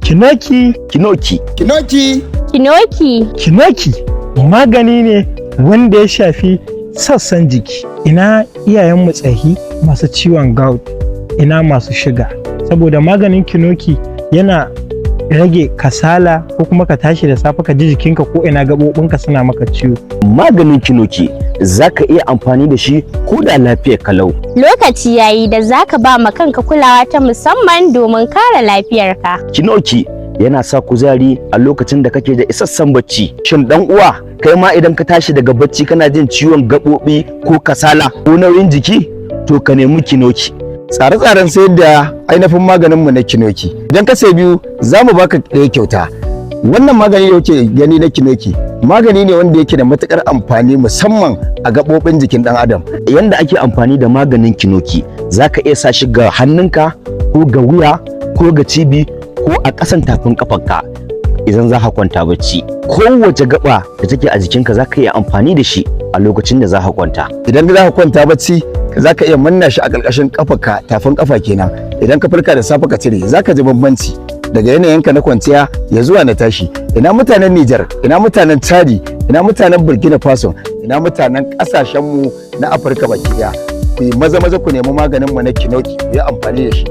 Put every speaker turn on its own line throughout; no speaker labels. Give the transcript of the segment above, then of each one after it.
Kinoki.
Kinoki.
Kinoki.
Kinoki.
Kinoki magani ne wanda ya shafi sassan jiki. Ina iyayenmu tsahi masu ciwon gout, ina masu sugar. Saboda maganin Kinoki yana rage kasala, ko kuma ka tashi da safe ka ji jikinka ko ina gaɓoɓinka suna maka ciwo.
Maganin Kinoki za ka iya amfani da shi ko da lafiyar kalau.
Lokaci yayi da zaka ba ma kanka kulawa ta musamman domin kare lafiyarka.
Kinoki yana sa kuzari a lokacin da kake da isassan bacci. Shin dan uwa, kai ma idan ka tashi daga bacci kana jin ciwon gaɓoɓi ko kasala ko nauyin jiki? To ka nemi Kinoki.
Tsare-tsaren sayar da ainihin maganinmu na Kinoki. Idan ka sai biyu, za mu baka ɗaya kyauta. Wannan magani da kuke gani na Kinoki, magani ne wanda yake da matukar amfani, musamman a gaɓoɓin jikin ɗan adam.
Yanda ake amfani da maganin Kinoki, za ka iya sa shi ga hannunka ko ga wuya ko ga cibi ko a ƙasan tafin ƙafarka idan za ka kwanta bacci. Kowace gaba da take a jikinka za ka iya amfani da shi a lokacin da za ka kwanta.
Idan za ka kwanta bacci, za ka iya manna shi a ƙarƙashin ƙafarka, tafin ƙafa kenan. Idan ka farka da safe ka cire, za ka ji bambanci daga yanayinka na kwanciya ya zuwa na tashi. Ina mutanen Nijar, ina mutanen Chadi, ina mutanen Burkina Faso, ina mutanen ƙasashenmu na Afirka baki ɗaya. Ku yi maza maza ku nemi maganin mu na Kinoki, ku yi amfani da shi.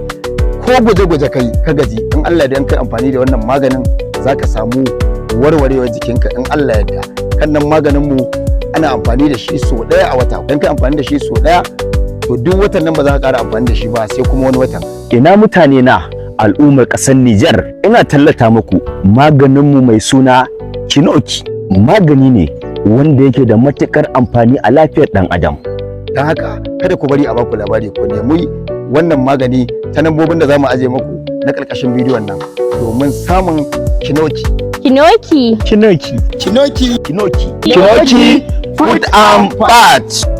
Ko guje-guje kai ka gaji, in Allah da kai amfani da wannan maganin, za ka samu warwarewar jikinka in Allah yarda. Kan nan maganin mu ana amfani da shi sau ɗaya a wata. Idan kai amfani da shi sau ɗaya, to duk watan nan ba za ka ƙara amfani da shi ba sai kuma wani watan.
Ina mutane na al'ummar ƙasar Nijar, ina tallata muku maganinmu mai suna Kinoki. Magani ne wanda yake da matuƙar amfani a lafiyar ɗan adam.
Don haka kada ku bari a baku labari, ku nemi wannan magani ta nambobin da za mu aje muku na ƙarƙashin bidiyon nan domin samun Kinoki.
Kinoki.
Kinoki.
Kinoki.
Kinoki.
Kinoki Food and Bath.